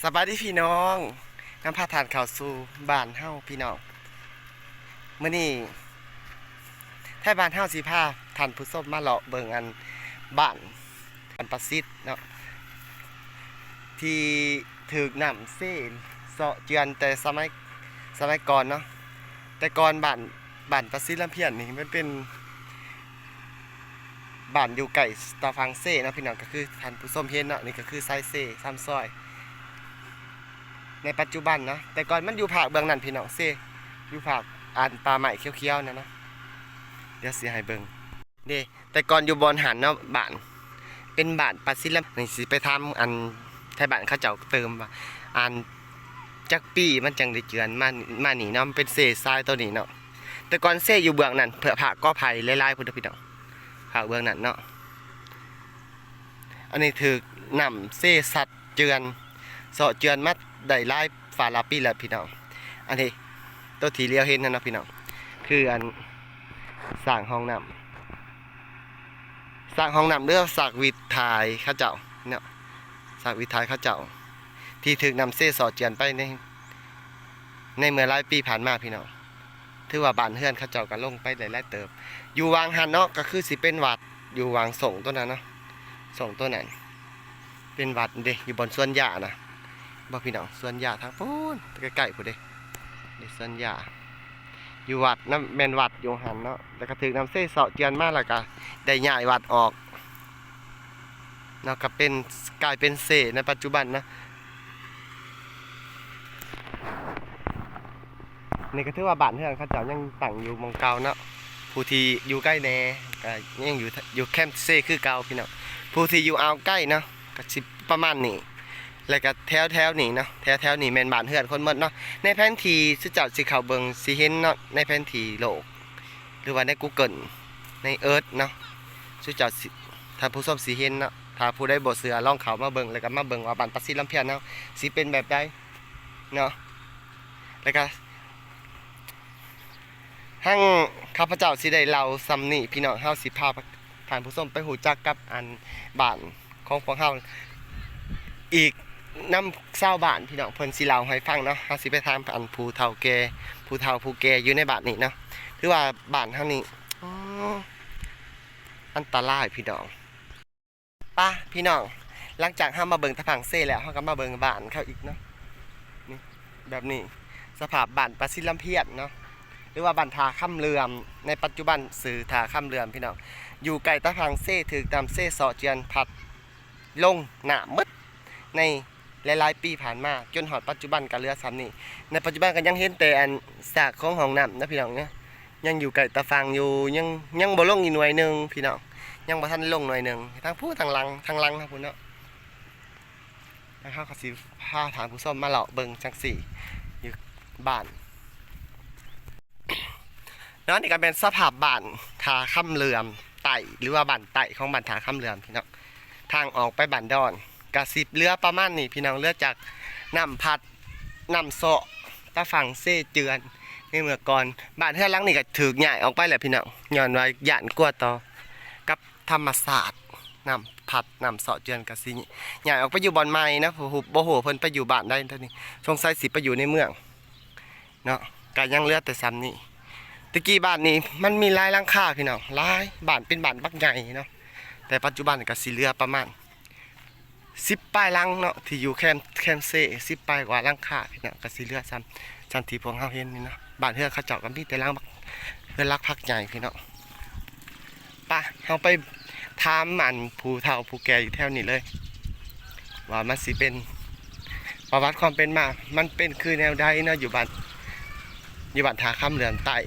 ສະບາຍດີພີ່ນ້ອງ, ນຳພາທ່ານເຂົ້າສູ່ບ້ານເຮົາພີ່ນ້ອງ. ມື້ນີ້ໄທບ້ານເຮົາຊິພາທ່ານຜູ້ຊົມມາເລາະເບິ່ງອັນບ້ານ ອັນປະສິດເນາະ ທີ່ຖືກນ້ຳເຊເຊາະເຈື່ອນແຕ່ສະໄໝ ສະໄໝກ່ອນເນາະ. ແຕ່ກ່ອນບ້ານ ບ້ານປະສິດລຳພຽນນີ້ມັນເປັນ ບ້ານຢູ່ໃກ້ຕາຝັ່ງເຊເນາະພີ່ນ້ອງ, ກໍຄືທ່ານຜູ້ຊົມເຫັນເນາະ, ນີ້ກໍຄືສາຍເຊສາມຊອຍ ໃນປັດຈຸບັນເນາະ. ແຕ່ກ່ອນມັນຢູ່ພາກເບື້ອງນັ້ນພີ່ນ້ອງ, ເຊຢູ່ພາກອັນປ່າໄມ້ຂຽວໆນັ້ນນະ, ດຽວຊິໃຫ້ເບິ່ງເດ້. ແຕ່ກ່ອນຢູ່ບ່ອນຫັ້ນເນາະ, ບ້ານ ເປັນບ້ານປະສິດລຳ, ນີ້ຊິໄປຖາມອັນໄທບ້ານເຂົາເຈົ້າຕື່ມວ່າ ອັນຈັກປີມັນຈັ່ງໄດ້ເຈື່ອນມາ ມານີ້ເນາະ, ມັນເປັນເຊຊາຍໂຕນີ້ເນາະ. ແຕ່ກ່ອນເຊຢູ່ເບື້ອງນັ້ນ ເພື່ອພາກກໍໄຜ່ຫຼາຍໆພຸ້ນເດີພີ່ນ້ອງ, ພາກເບື້ອງນັ້ນເນາະ. ອັນນີ້ຖືກນ້ຳເຊຊັດເຈື່ອນ ເຊາະເຈື່ອນມາໄດ້ຫຼາຍຟ້າຫຼາຍປີແລ້ວພີ່ນ້ອງ. ອັນນີ້ໂຕທີ່ຫຼຽວເຫັນຫັ້ນເນາະພີ່ນ້ອງ, ຄືອັນສ້າງຫ້ອງນ້ຳ ສ້າງຫ້ອງນ້ຳ ຫຼືວ່າສາກວິດຖ່າຍເຂົາເຈົ້າເນາະ, ສາກວິດຖ່າຍເຂົາເຈົ້າ ທີ່ຖືກນ້ຳເຊເຊາະເຈື່ອນໄປໃນ ໃນເມື່ອຫຼາຍປີຜ່ານມາພີ່ນ້ອງ. ຖືວ່າບ້ານເຮືອນເຂົາເຈົ້າກໍລົງໄປໄດ້ຫຼາຍເຕີບ. ຢູ່ຫວ່າງຫັ້ນເນາະ ກໍຄືຊິເປັນວັດ, ຢູ່ຫວ່າງຊ່ອງໂຕນັ້ນເນາະ, ຊ່ອງໂຕນັ້ນເປັນວັດເດ້. ຢູ່ບ່ອນສວນຢານະ, ບໍ່ພີ່ນ້ອງ, ສວນຢາທາງພຸ້ນ ໃກ້ໆພຸ້ນເດ້, ເດ້ສວນຢາ. ຢູ່ວັດນະ, ແມ່ນວັດຢູ່ຫັ້ນເນາະ, ແລ້ວກໍຖືກນ້ຳເຊເຊາະເຈື່ອນມາ ແລ້ວກໍໄດ້ຍ້າຍວັດອອກເນາະ, ກໍເປັນ ກາຍເປັນເຊໃນປັດຈຸບັນນະ. ນີ້ກໍຖືວ່າບ້ານເຮືອນເຂົາເຈົ້າຍັງຕັ້ງຢູ່ໝ່ອງເກົ່າເນາະ, ຜູ້ທີ່ຢູ່ໄກແດ່ກໍຍັງຢູ່ ຢູ່ແຄມເຊຄືເກົ່າພີ່ນ້ອງ. ຜູ້ທີ່ຢູ່ອ່າວໄກເນາະ ກໍຊິປະມານນີ້, ແລ້ວກໍແຖວໆນີ້ເນາະ, ແຖວໆນີ້ແມ່ນບ້ານເຮືອນຄົນໝົດເນາະ. ໃນແຜນທີ່ ຊຸມເຈົ້າຊິເຂົ້າເບິ່ງ ຊິເຫັນເນາະ, ໃນແຜນທີ່ໂລກ ຫຼືວ່າໃນ Google ໃນ Earth ເນາະ, ຊຸມເຈົ້າຊິ ທ່ານຜູ້ຊົມຊິເຫັນເນາະ. ຖ້າຜູ້ໃດບໍ່ເຊື່ອ ລອງເຂົ້າມາເບິ່ງ ແລ້ວກໍມາເບິ່ງວ່າບ້ານປະສິດລຳພຽນເຮົາຊິເປັນແບບໃດເນາະ. ແລ້ວກໍ ທັງຂ້າພະເຈົ້າຊິໄດ້ເລົ່າສ່ຳນີ້ພີ່ນ້ອງ, ເຮົາຊິພາທ່ານຜູ້ຊົມໄປຮູ້ຈັກກັບອັນບ້ານຂອງພວກເຮົາອີກນຳຊາວບ້ານພີ່ນ້ອງ, ເພິ່ນຊິເລົ່າໃຫ້ຟັງເນາະ. ເຮົາຊິໄປຖາມອັນຜູ້ເຖົ້າແກ່ ຜູ້ເຖົ້າຜູ້ແກ່ຢູ່ໃນບ້ານນີ້ເນາະ. ຖືວ່າບ້ານເຮົານີ້ ໂອ້ ອັນຕະລາຍພີ່ນ້ອງ. ປະພີ່ນ້ອງ, ຫຼັງຈາກເຮົາມາເບິ່ງຕາຝັ່ງເຊແລ້ວ ເຮົາກໍມາເບິ່ງບ້ານເຂົາອີກເນາະ. ນີ້ ແບບນີ້ ສະພາບບ້ານປະສິດລຳພຽນເນາະ ຫຼືວ່າບ້ານທ່າຄຳເຫຼື່ອມ, ໃນປັດຈຸບັນຊື່ທ່າຄຳເຫຼື່ອມພີ່ນ້ອງ. ຢູ່ໃກ້ຕາຝັ່ງເຊ, ຖືກນ້ຳເຊເຊາະເຈື່ອນພັດລົງນ້ຳໝົດໃນ ຫຼາຍໆປີຜ່ານມາ ຈົນຮອດປັດຈຸບັນກໍເຫຼືອສ່ຳນີ້. ໃນປັດຈຸບັນກໍຍັງເຫັນແຕ່ອັນຊາກຂອງຫ້ອງນ້ຳນະພີ່ນ້ອງເນາະ, ຍັງຢູ່ໃກ້ຕາຝັ່ງຢູ່, ຍັງ ຍັງບໍ່ລົງອີກໜ່ວຍໜຶ່ງພີ່ນ້ອງ, ຍັງບໍ່ທັນລົງໜ່ວຍໜຶ່ງ. ທາງພຸ້ນ ທາງຫຼັງ ທາງຫຼັງທາງພຸ້ນເນາະ. ແລ້ວເຮົາກໍຊິພາທ່ານຜູ້ຊົມມາເລາະເບິ່ງຈັ່ງຊີ້ ຢູ່ບ້ານເນາະ. ນີ້ກໍແມ່ນສະພາບບ້ານທ່າຄຳເຫຼື່ອມໃຕ້ ຫຼືວ່າບ້ານໃຕ້ຂອງບ້ານທ່າຄຳເຫຼື່ອມພີ່ນ້ອງ. ທາງອອກໄປບ້ານດອນ ກະຊິເຫຼືອປະມານນີ້ພີ່ນ້ອງ, ເຫຼືອຈາກນ້ຳພັດ ນ້ຳເຊາະຕາຝັ່ງເຊເຈື່ອນໃນເມື່ອກ່ອນ. ບ້ານເຮືອນຫຼັງນີ້ກະຖືກຍ້າຍອອກໄປແລ້ວພີ່ນ້ອງ, ຍ້ອນວ່າຢ້ານກົວຕໍ່ກັບທຳມະຊາດ, ນ້ຳພັດ ນ້ຳເຊາະເຈື່ອນ ກະຊິຍ້າຍອອກໄປຢູ່ບ່ອນໃໝ່ເນາະ. ບໍ່ຮູ້ ບໍ່ຮູ້ວ່າເພິ່ນໄປຢູ່ບ້ານໃດຕອນນີ້, ສົງໄສຊິໄປຢູ່ໃນເມືອງ ເນາະ, ກະຍັງເຫຼືອແຕ່ສ່ຳນີ້. ແຕ່ກີ້ບ້ານນີ້ມັນມີຫຼາຍຫຼັງຄາພີ່ນ້ອງ, ຫຼາຍບ້ານ, ເປັນບ້ານບັກໃຫຍ່ເນາະ, ແຕ່ປັດຈຸບັນກະຊິເຫຼືອປະມານສິບປາຍຫຼັງເນາະ ທີ່ຢູ່ແຄມ ແຄມເຊ, ສິບປາຍກວ່າຫຼັງຄາພີ່ນ້ອງ, ກະຊິເຫຼືອສ່ຳ ສ່ຳທີ່ພວກເຮົາເຫັນນີ້ເນາະ. ບ້ານເຮືອນເຂົາເຈົ້າກໍມີແຕ່ຫຼັງບັກ ເຮືອນຫຼັກພັກໃຫຍ່ພີ່ນ້ອງ. ປະ ເຮົາໄປຖາມອັນຜູ້ເຖົ້າຜູ້ແກ່ຢູ່ແຖວນີ້ເລີຍ ວ່າມັນຊິເປັນ ປະຫວັດຄວາມເປັນມາ ມັນເປັນຄືແນວໃດເນາະ ຢູ່ບ້ານ ຢູ່ບ້ານທ່າຄຳເຫຼືອມໃຕ້.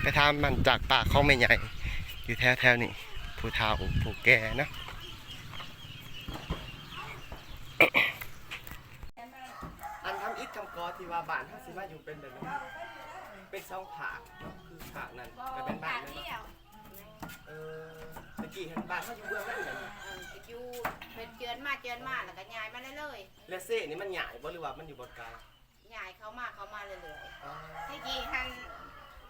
ໄປຖາມມັນຈາກປາກຂອງແມ່ໃຫຍ່ຢູ່ແຖວໆນີ້ ຜູ້ເຖົ້າຜູ້ແກ່ເນາະ. ອັນທຳອິດຄຳກໍທີ່ວ່າບ້ານເຮົາຊິມາຢູ່ເປັນແບບນີ້ ເປັນສອງພາກເນາະ, ຄືພາກນັ້ນກໍເປັນບ້ານແມ່ນບໍ່? ເອີ ຕະກີ້ຫັ້ນບ້ານເຮົາຢູ່ເບື້ອງນັ້ນແມ່ນບໍ່? ເອີ ຢູ່ ເພິ່ນເຈື່ອນມາເຈື່ອນມາ ແລ້ວກໍຍ້າຍມາເລື້ອຍໆ. ແລະເຊນີ້ມັນຍ້າຍບໍ່ ຫຼືວ່າມັນຢູ່ບ່ອນເກົ່າ? ຍ້າຍເຂົ້າມາ ເຂົ້າມາເລື້ອຍໆ. ອໍ ແຕ່ກີ້ຫັ້ນ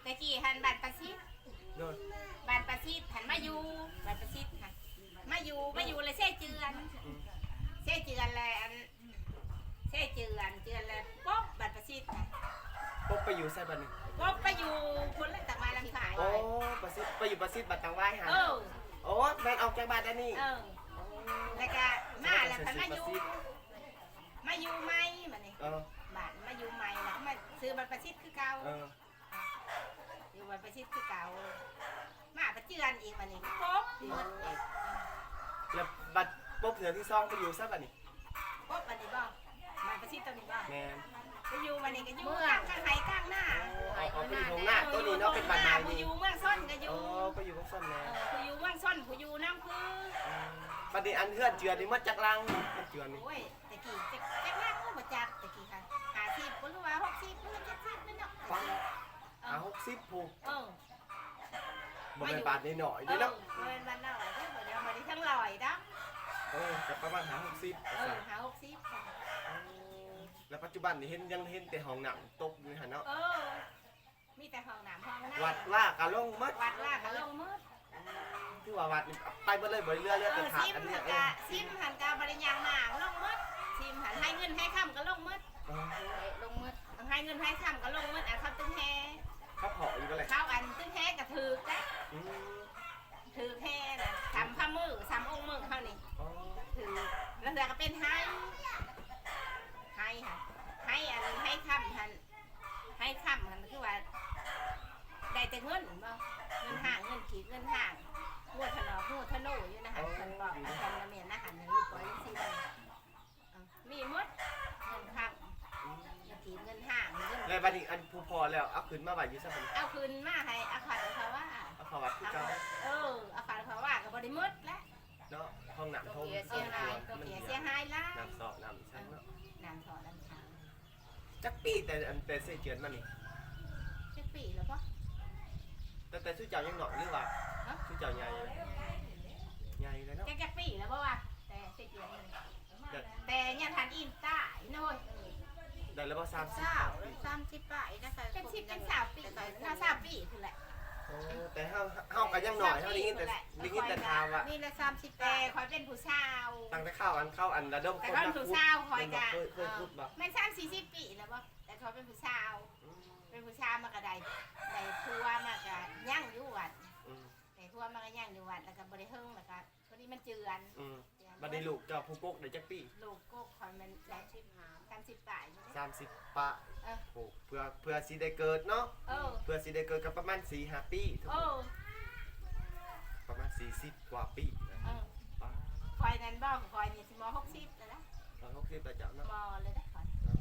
ແຕ່ກີ້ຫັ້ນບ້ານປາສິດ ໂດຍ ບ້ານປາສິດຫັ້ນມາຢູ່ ບ້ານປາສິດຫັ້ນມາຢູ່ ມາຢູ່ແລ້ວເຊເຈື່ອນ ອືມ ເຊເຈື່ອນແລ້ວອັນ ໄປຢູ່ໃສບັດນີ້? ກໍໄປຢູ່ພຸ້ນແຫຼະ ຕາງວາຍຫຼັງຄາຍ. ໂອ້ ປະສິດ ໄປຢູ່ປະສິດ ບັດຕາງວາຍຫັ້ນ. ເອີ ໂອ້ ແມ່ນອອກຈາກບ້ານແລ້ວນີ້. ເອີ ໂອ້ ແລ້ວກະມາແລ້ວພັດມາຢູ່ ມາຢູ່ໃໝ່ບັດນີ້. ເອີ ບາດມາຢູ່ໃໝ່ແລ້ວມາຊື້ບັດປະສິດຄືເກົ່າ. ເອີ ຢູ່ບັດປະສິດຄືເກົ່າ ມາປະເຈື່ອນອີກບັດນີ້ ປົບໝົດອີກ. ແລ້ວບັດປົບເທື່ອທີສອງໄປຢູ່ໃສບັດນີ້? ປົບບັດນີ້ບໍ່? ບັດປະສິດຕົວນີ້ບໍ່? ແມ່ນ. ໄປຢູ່ບັດນີ້ກໍຢູ່ກາງ ກາງໄຮ່ກາງນາ. ອໍ ໄປຢູ່ທົ່ງນາ ຕົວນີ້ເນາະ ເປັນບ້ານໃໝ່ນີ້. ຜູ້ຢູ່ເມືອງຊົນກໍຢູ່. ອໍ ໄປຢູ່ເມືອງຊົນແລ້ວ. ເອີ ຜູ້ຢູ່ເມືອງຊົນ ຜູ້ຢູ່ນຳຄື. ອືມ ບັດນີ້ອັນເຮືອນເຈື່ອນນີ້ໝົດຈັກຫຼັງ? ເຮືອນເຈື່ອນນີ້ ໂອ້ຍ ແຕ່ກີ້ຈັກ ຈັກຫຼັງບໍ່ຈັກ ແຕ່ກີ້ຫັ້ນ ຫ້າສິບບໍ່ ຫຼືວ່າຫົກສິບ ຫຼືວ່າເຈັດສິບນີ້ເນາະ. ປາດ ຫ້າຫົກສິບພຸ້ນ. ເອີ ບໍ່ແມ່ນບ້ານນ້ອຍໆເດ້ເນາະ. ເອີ ບໍ່ແມ່ນບ້ານນ້ອຍເດ້ ບໍ່ໄດ້ ບໍ່ໄດ້ເຖິງຮ້ອຍດອກ. ເອີ ກໍປະມານຫ້າຫົກສິບ. ເອີ ຫ້າຫົກສິບ. ແລ້ວປັດຈຸບັນນີ້ເຫັນ ຍັງເຫັນແຕ່ຫ້ອງນ້ຳຕົກຢູ່ຫັ້ນເນາະ. ເອີ ມີແຕ່ຫ້ອງນ້ຳຫ້ອງໃນ. ວັດວາກໍລົງໝົດ. ວັດວາກໍລົງໝົດ. ອືມ ຖືວ່າວັດນີ້ໄປເບິດເລີຍ ບໍ່ເຫຼືອ ເຫຼືອແຕ່ທາດອັນນີ້. ເອີ ຊິມຫັ້ນກໍ ເອີ ຊິມຫັ້ນກໍບໍ່ໄດ້ຍ່າງມາ ລົງໝົດ. ຊິມຫັ້ນໄຮ່ເງິນໄຮ່ຄຳກໍລົງໝົດ. ອໍ ລົງໝົດ ໄຮ່ເງິນໄຮ່ຄຳກໍລົງໝົດ. ອັນເຂົາຕຶງແຮ ເຂົາພໍ້ຢູ່ບໍ່ແຫຼະ ເຂົາອັນຕຶງແຮກໍຖືກເດ້. ອືມ ຖືກແຮນະ ສ່ຳພະມື ສ່ຳອົງມືເຮົານີ້. ອໍ ຖືກ ລາງເທື່ອກໍເປັນໄຮ່ ໄຮ່ຫັ້ນ ໄຮ່ອັນໄຮ່ຄຳຫັ້ນ ໄຮ່ຄຳຫັ້ນຄືວ່າໄດ້ແຕ່ເງິນບໍ ເງິນຫ້າງ ເງິນກີບ ເງິນຫ້າງ ງົວທະນອກ ງົວທະໂນຢູ່ນະຫັ້ນ. ອໍ ເພິ່ນບອກ ຢູ່ນະ ເພິ່ນລະແມ່ນນະຫັ້ນ ຢູ່ປອຍຈັ່ງຊີ້ນະ. ເອີ ມີໝົດ ເງິນຄຳ ອືມ ເງິນກີບ ເງິນຫ້າງ ເງິນ. ແລ້ວບັດນີ້ອັນຜູ້ພໍ້ແລ້ວ ເອົາຂຶ້ນມາໄວ້ຢູ່ໃສບັດນີ້? ເອົາຂຶ້ນມາໃຫ້ອາຄວັດອາຄະວາ ອາຄະວັດຄືເກົ່າ. ເອີ ອາຄວັດອາຄະວາກໍບໍ່ໄດ້ໝົດແຫຼະ. ເນາະ ຫ້ອງນ້ຳ ເອີ ເສຍຫາຍ ເສຍຫາຍຫຼາຍ ນ້ຳເຊາະນ້ຳສັງເນາະ. ເອີ ນ້ຳເຊາະນ້ຳສັງ. ຈັກປີແຕ່ອັນແຕ່ເຊເຈື່ອນມານີ້? ຈັກປີແລ້ວບໍ່? ຕັ້ງແຕ່ຊຸເຈົ້າຍັງນ້ອຍ ຫຼືວ່າ ຮະ? ຊຸເຈົ້າໃຫຍ່ແລ້ວ? ໃຫຍ່ແລ້ວເນາະ. ຈັກ ຈັກປີແລ້ວບໍ່ວ່າ ແຕ່ເຊເຈື່ອນມານີ້? ແຕ່ ແຕ່ຍັງທັນອີ່ມຕາຍເນາະ. ໄດ້ແລ້ວບໍ່ ສາມສິບ ສາມສິບປາຍ ເປັນສິບເປັນຊາວປີ ຊາວປີພຸ້ນແຫຼະ. ໂອ້ ແຕ່ເຮົາ ເຮົາກໍຍັງນ້ອຍ ເຮົາໄດ້ຍິນແຕ່ ໄດ້ຍິນແຕ່ຂ່າວວ່າ ນີ້ແຫຼະ ສາມສິບ ແຕ່ຂ້ອຍເປັນຜູ້ສາວ ຕັ້ງແຕ່ຂ່າວອັນ ເຂົາອັນລະດົມຄົນມາຂຸດ ເຄີຍ ເຄີຍຂຸດບໍ່? ແມ່ນສາມສີ່ສິບປີແລ້ວບໍ່ ແຕ່ຂ້ອຍເປັນຜູ້ສາວ. ອືມ ເປັນຜູ້ສາວມາກໍໄດ້ ໄດ້ຜົວມາກໍຍັງຢູ່ວັດ. ອືມ ໄດ້ຜົວມາກໍຍັງຢູ່ວັດ ແລ້ວກໍບໍ່ໄດ້ເຫິງ ແລ້ວກໍ ພໍດີມັນເຈື່ອນ. ອືມ ບັດນີ້ລູກເຈົ້າຜູ້ປົກໄດ້ຈັກປີ? ລູກກົກຂ້ອຍແມ່ນໄດ້ສາມສິບປາຍ ສາມສິບປາຍ. ເອີ ໂອ້ ເພື່ອ ເພື່ອຊິໄດ້ເກີດເນາະ. ເອີ ເພື່ອຊິໄດ້ເກີດກໍປະມານສີ່ຫ້າປີ. ເອີ ປະມານສີ່ສິບກວ່າປີນະ. ເອີ ປ້າ ຂ້ອຍນັ້ນບໍ່ ຂ້ອຍນີ້ຊິມໍຫົກສິບແລ້ວນະ. ເອີ ຫົກສິບແລ້ວເຈົ້າເນາະ. ບໍ່ເລີຍເດ້ຂ້ອຍ. ເອີ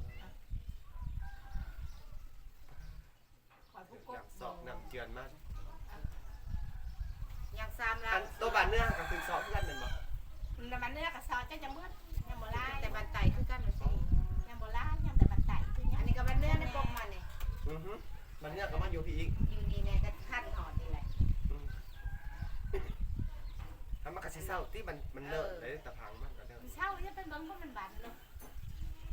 ຂ້ອຍຜູ້ກົກ ຍັງຊອກນ້ຳເຈື່ອນມາ ຍັງສາມຫຼັງ. ອັນໂຕບ້ານເໜືອກໍຄືຊອກຄືກັນແມ່ນບໍ່? ບ້ານເໜືອກໍຊອກ ຈັກຍັງບໍ່ ຍັງບໍ່ຫຼາຍ ແຕ່ບ້ານໃຕ້ຄືກັນວ່າຊີ້. ຍັງບໍ່ຫຼາຍ ຍັງແຕ່ບ້ານໃຕ້ຄືຫຍັງ. ອັນນີ້ກໍບ້ານເໜືອໃນປົກມານີ້. ອືຮຶ ບ້ານເໜືອກໍມາຢູ່ພີ້ອີກ ຢູ່ນີ້ແນ່ ກໍທັນຮອດນີ້ແຫຼະ. ອືມ ຖ້າມັນກໍຊິເຊົາຕິ ມັນ ມັນເລີດ ເອີ ໄດ້ຕາພັງມັນກໍເລີດ. ມັນເຊົາ ຢ່າໄປເບິ່ງ ມັນບັນເລີຍ.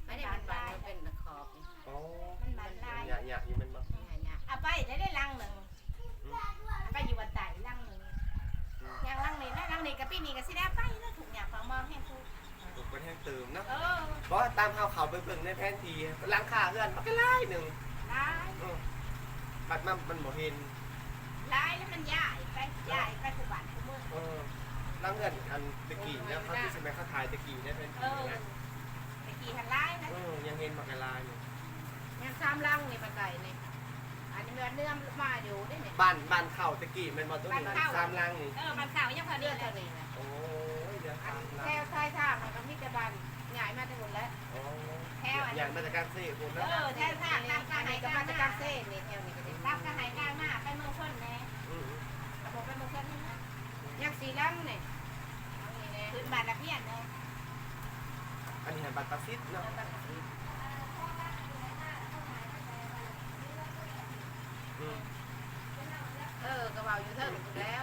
ໄປໄດ້ ມັນບັນ ມັນເປັນຂອບ. ອໍ ມັນບັນຫຼາຍ ຍາກໆຢູ່ແມ່ນບໍ່? ຍາກໆ ເອົາໄປໄດ້ ໄດ້ຫຼັງໜຶ່ງ. ອືມ ເອົາໄປຢູ່ວັດໃຕ້ຫຼັງໜຶ່ງ. ອືມ ຢ່າງຫຼັງນີ້ນະ ຫຼັງນີ້ກໍປີນີ້ກໍຊິໄດ້ເອົາໄປແລ້ວ ທຸກຍາກເຝົ້າມອງແຮງທຸກ ທຸກເພິ່ນແຮງຕື່ມເນາະ. ເອີ ບໍ່ ຕາມເຮົາເຂົ້າໄປເບິ່ງໃນແຜນທີ່ ຫຼັງຄາເຮືອນມັນກໍຫຼາຍໜຶ່ງ ຫຼາຍ. ເອີ ບັດມາມັນບໍ່ເຫັນ ຫຼາຍແລ້ວມັນຍ້າຍໄປ ຍ້າຍໄປຄູ່ບ້ານຄູ່ເມືອງ. ເອີ ຫຼັງເຮືອນອັນແຕ່ກີ້ເນາະ ເຂົາຄືຊິແມ່ນເຂົາຖ່າຍແຕ່ກີ້ໃນແຜນທີ່ນະ. ແຕ່ກີ້ຫັ້ນຫຼາຍນະ. ເອີ ຍັງເຫັນບັກຫຼາຍຢູ່ ຍັງສາມຫຼັງນີ້ ບັນໄດນີ້. ອັນນີ້ແມ່ນເຮືອມາຢູ່ເດ້ນີ້ ບ້ານ ບ້ານເຂົາແຕ່ກີ້ແມ່ນບໍ່? ຕົວນີ້ ບ້ານເຂົາ ສາມຫຼັງນີ້. ເອີ ບ້ານເຂົາຍັງເທົ່ານີ້ແຫຼະ. ໂອ້ຍ ເຮືອນສາມຫຼັງ ແຖວຊອຍສາມມັນກໍມີແຕ່ບ້ານ ຍ້າຍມາແຕ່ພຸ້ນແຫຼະ. ອໍ ແຖວອັນ ຍ້າຍມາແຕ່ກາງເຊພຸ້ນເນາະ. ເອີ ແຖວຊາກ ຕາມກາງໄຮ່ກາງນາ ຕາມກາງເຊນີ້ ແຖວນີ້ກໍໄດ້ ຕາມກາງໄຮ່ກາງນາ ໄປເມືອງຊົນແດ່. ອືມ ກໍບໍ່ໄປເມືອງຊົນນີ້ນະ. ຍັງສີ່ຫຼັງນີ້ ຂຶ້ນບ້ານລະພຽນເນາະ. ອັນນີ້ຫັ້ນບ້ານປາສິດເນາະ. ເອີ ບ້ານປາສິດ. ອືມ ເອີ ກໍເວົ້າຢູ່ເທິງພຸ້ນແລ້ວ.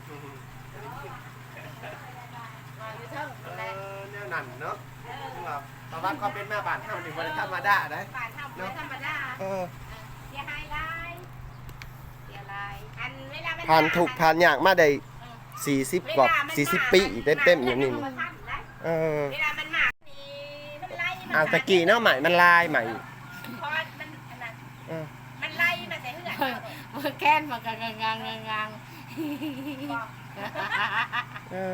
ອືມ ເວົ້າຢູ່ເທິງພຸ້ນແຫຼະ. ເອີ ແນວນັ້ນເນາະ. ເອີ ຄືວ່າປະຫວັດຄວາມເປັນມາບ້ານເຮົານີ້ບໍ່ໄດ້ທຳມະດາໃດ໋. ບ້ານເຮົາບໍ່ໄດ້ທຳມະດາ. ເອີ ເອີ ເສຍຫາຍຫຼາຍ ເສຍຫຼາຍ. ອັນເວລາມັນຜ່ານທຸກຜ່ານຍາກມາໄດ້ ເອີ ສີ່ສິບກວ່າ ເວລາມັນ ສີ່ສິບປີເຕັມໆຢູ່ນີ້. ເອີ ເວລາມັນມານີ້ ມັນໄຫຼ ອ່າ ຕະກີ້ເນາະ ໄມ້ມັນຫຼາຍ ໄມ້ ເພາະມັນອັນນັ້ນ ເອີ ມັນ ເບິ່ງແຂນມັນກໍງາງໆໆໆ ເອີ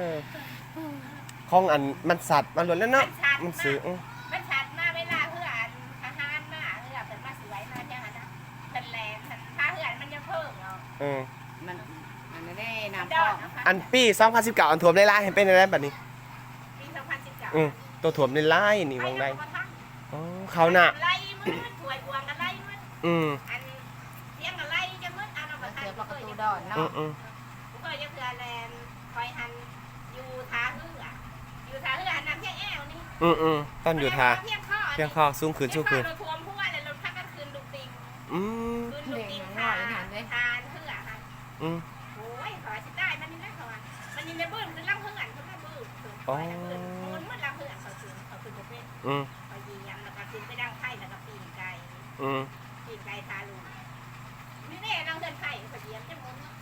ຂອງອັນມັນສັດມາໂລດແລ້ວເນາະ ມັນສັດ ມັນຊື່ ມາ ອື ມັນສັດມາເວລາເຮືອອັນທະຫານມາ ເຮືອເພິ່ນມາຊ່ວຍມາຫຍັງຫັ້ນນະ ເພິ່ນແລ່ນຫັ້ນ ພາເຮືອມັນຍັງເພີງເອົາ ເອີ ມັນ ອັນນັ້ນເດ້ ນ້ຳພອງ ອັນປີສອງພັນສິບເກົ້າ ອັນຖ້ວມຫຼາຍໆ ເປັນຈັ່ງໃດບັດນີ້? ປີສອງພັນສິບເກົ້າ ອື ໂຕຖ້ວມຫຼາຍໆ ນີ້ຫວ່າງໃດ? ໄປແລ້ວກໍບໍ່ທັນ ອໍ ເຂົ້າໜ້າ ໄຫຼໝົດ ຖ້ວຍບວງກໍໄຫຼໝົດ ອື ອັນພຽງກໍໄຫຼຈົນໝົດ ອັນນັ້ນບໍ່ທັນ ເທື່ອປະຕູດອນເນາະ ອື ອື ບໍ່ເຄີຍຈັກເທື່ອແລນ ຂ້ອຍຫັ້ນຢູ່ທ່າເຮືອ ຢູ່ທ່າເຮືອຫັ້ນນະ ພຽງແອວນີ້ ອື ອື ຕອນຢູ່ທ່າ ພຽງພໍ ພຽງພໍ ສູງຂຶ້ນ ສູງຂຶ້ນ ພຽງພໍ ຖ້ວມຫົວ ແລ້ວລົດພາກັນຂຶ້ນລູກຕິງ ອື ຂຶ້ນລູກຕິງ ເດັກນ້ອຍນັ້ນເດ້ ທ່າເຮືອຫັ້ນ ອື ໂອ້ຍ ຂ້ອຍວ່າຊິຕາຍ ມັນນີ້ແຫຼະ ເຂົາວ່າ ມັນນີ້ແຫຼະ ບືນຂຶ້ນຫຼັງເຮືອນ ເພິ່ນວ່າບືນຂຶ້ນ ອໍ ຂ້ອຍນະບືນ ໝູນໝົດຫຼັງເຮືອນ ເຂົາຂຶ້ນ ເຂົາຂຶ້ນບໍ່ເປັນ ອື ຂ້ອຍຢຽມ ແລ້ວກໍຂຶ້ນໄປດັງໄຟ ແລ້ວກໍປີ້ງໄກ່ ອື ປີ້ງໄກ່ທາລູກ ນີ້ເດ້ຫຼັງເຮືອນໄຟ ຂ້ອຍຢຽມຈະໝູນເນາະ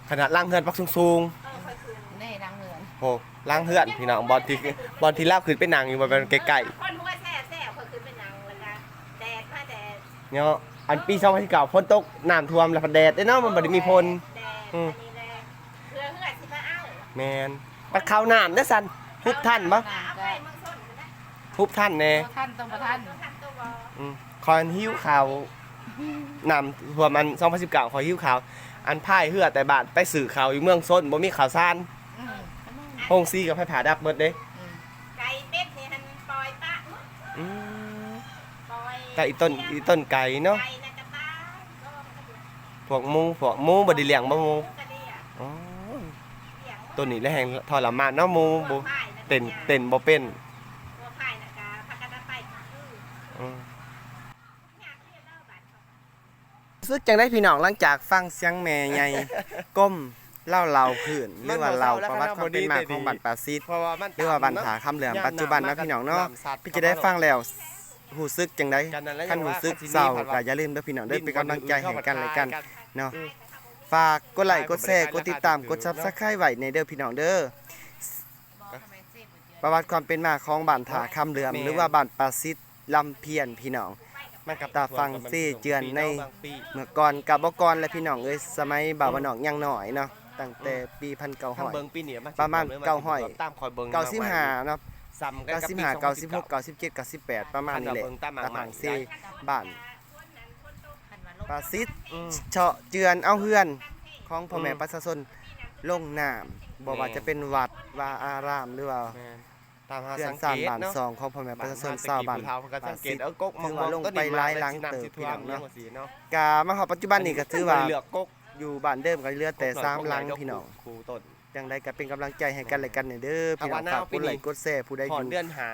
ຂະໜາດຫຼັງເຮືອນບັກສູງໆ ເອີ ຂ້ອຍຂຶ້ນ ນີ້ຫຼັງເຮືອນ ໂອ້ ຫຼັງເຮືອນ ພີ່ນ້ອງ ບ່ອນທີ່ ບ່ອນທີ່ລາວຂຶ້ນໄປນັ່ງຢູ່ ບໍ່ແມ່ນໃກ້ໆ ຄົນຫົວແຊວໆ ຂ້ອຍຂຶ້ນໄປນັ່ງ ແລ້ວກໍແດດມາແດດ ເນາະ ອັນປີສອງພັນສິບເກົ້າ ຝົນຕົກ ນ້ຳຖ້ວມ ແລ້ວພັດແດດເດ້ເນາະ ມັນບໍ່ໄດ້ມີຝົນ ແດດ ອື ອັນນີ້ແຫຼະ ເພື່ອເຮືອຊິມາເອົາ ແມ່ນ ບັດເຂົ້ານ້ຳເດ້ຊັ້ນ ຮຸບທັນບໍ່? ເອົາໄປເມືອງຊົນພຸ້ນນະ ຮຸບທັນແດ່ ບໍ່ທັນ ຕ້ອງບໍ່ທັນ ບໍ່ທັນໂຕບໍ່ ອື ຂ້ອຍຫິວເຂົ້າ ນ້ຳຖ້ວມອັນສອງພັນສິບເກົ້າ ຂ້ອຍຫິວເຂົ້າ ອັນພາຍເຮືອແຕ່ບ້ານໄປຊື້ເຂົ້າຢູ່ເມືອງຊົນ ບໍ່ມີເຂົ້າສານ ອື ໂຮງສີກັບໄຟຟ້າດັບໝົດເດ້ ອື ໄກ່ເປັດນີ້ຫັ້ນປ່ອຍປະໝົດ ອື ປ່ອຍ ແຕ່ອີຕົ້ນ ອີຕົ້ນໄກ່ເນາະ ໄກ່ນະກະຕາຍ ພວກໝູ ພວກໝູບໍ່ໄດ້ລ້ຽງບໍ່ໝູ? ໝູກໍລ້ຽງ ໂອ້ຍ ໂຕນີ້ແຫຼະແຮ່ງທໍລະມານເນາະ ໝູບໍ່ເຕັ້ນ ເຕັ້ນບໍ່ເປັນ ພວກພາຍນະກະພາກັນໄປຄື ອື ຮູ້ສຶກຈັ່ງໃດພີ່ນ້ອງ ຫຼັງຈາກຟັງສຽງແມ່ໃຫຍ່ກົ້ມເລົ່າເລົ່າພື້ນ ຫຼືວ່າເລົ່າປະຫວັດຄວາມເປັນມາຂອງບ້ານປາສິດ ຫຼືວ່າບ້ານທ່າຄຳເຫຼືອມປັດຈຸບັນເນາະພີ່ນ້ອງເນາະ ເປັນຈັ່ງໃດຟັງແລ້ວ ຮູ້ສຶກຈັ່ງໃດ? ຄັນຮູ້ສຶກເສົ້າກໍຢ່າລືມເດີພີ່ນ້ອງເດີ ເປັນກຳລັງໃຈໃຫ້ກັນແລະກັນເນາະ ຝາກກົດໄລກົດແຊ ກົດຕິດຕາມ ກົດ Subscribe ໄວ້ແດ່ເດີພີ່ນ້ອງເດີ ປະຫວັດຄວາມເປັນມາຂອງບ້ານທ່າຄຳເຫຼືອມ ຫຼືວ່າບ້ານປາສິດ ລຳພຽນພີ່ນ້ອງ ຕາຝັ່ງເຊເຈື່ອນໃນເມື່ອກ່ອນ ກະບໍ່ກ່ອນແຫຼະພີ່ນ້ອງເອີຍ ສະໄໝບ່າວບ້ານນອກຍັງນ້ອຍເນາະ ຕັ້ງແຕ່ປີພັນເກົ້າຮ້ອຍ ປະມານເກົ້າຮ້ອຍເກົ້າສິບຫ້າເນາະ ເກົ້າສິບຫ້າ ເກົ້າສິບຫົກ ເກົ້າສິບເຈັດ ເກົ້າສິບແປດ ປະມານນີ້ແຫຼະ ຕາຝັ່ງເຊບ້ານປາສິດ ເຊາະເຈື່ອນເອົາເຮືອນຂອງພໍ່ແມ່ປະຊາຊົນລົງນ້ຳ ບໍ່ວ່າຈະເປັນວັດວາອາຣາມ ຫຼືວ່າ ຕາມຫາສັງເກດເນາະ ເຮືອນຊານບ້ານຊ່ອງຂອງພໍ່ແມ່ປະຊາຊົນຊາວບ້ານປາສິດ ຖືວ່າລົງໄປຫຼາຍຫຼັງເຕີບພີ່ນ້ອງເນາະ ກະມາຮອດປັດຈຸບັນນີ້ກະຖືວ່າຢູ່ບ້ານເດີມກະເຫຼືອແຕ່ສາມຫຼັງພີ່ນ້ອງ ຈັ່ງໃດກະເປັນກຳລັງໃຈໃຫ້ກັນແລະກັນແດ່ເດີພີ່ນ້ອງ ຝາກກົດໄລກົດແຊ ຜູ້ໃດຢູ່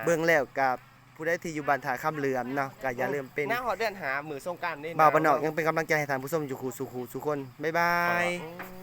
ເບິ່ງແລ້ວກະ ຜູ້ໃດທີ່ຢູ່ບ້ານທ່າຄຳເຫຼືອມເນາະ ກະຢ່າລືມເປັນ ໜ້າຮອດເດືອນຫ້າມື້ສົງການນີ້ ບ່າວບ້ານນອກຍັງເປັນກຳລັງໃຈໃຫ້ທ່ານຜູ້ຊົມຢູ່ຄູ່ສູ່ຄູ່ສູ່ຄົນ ບາຍບາຍ.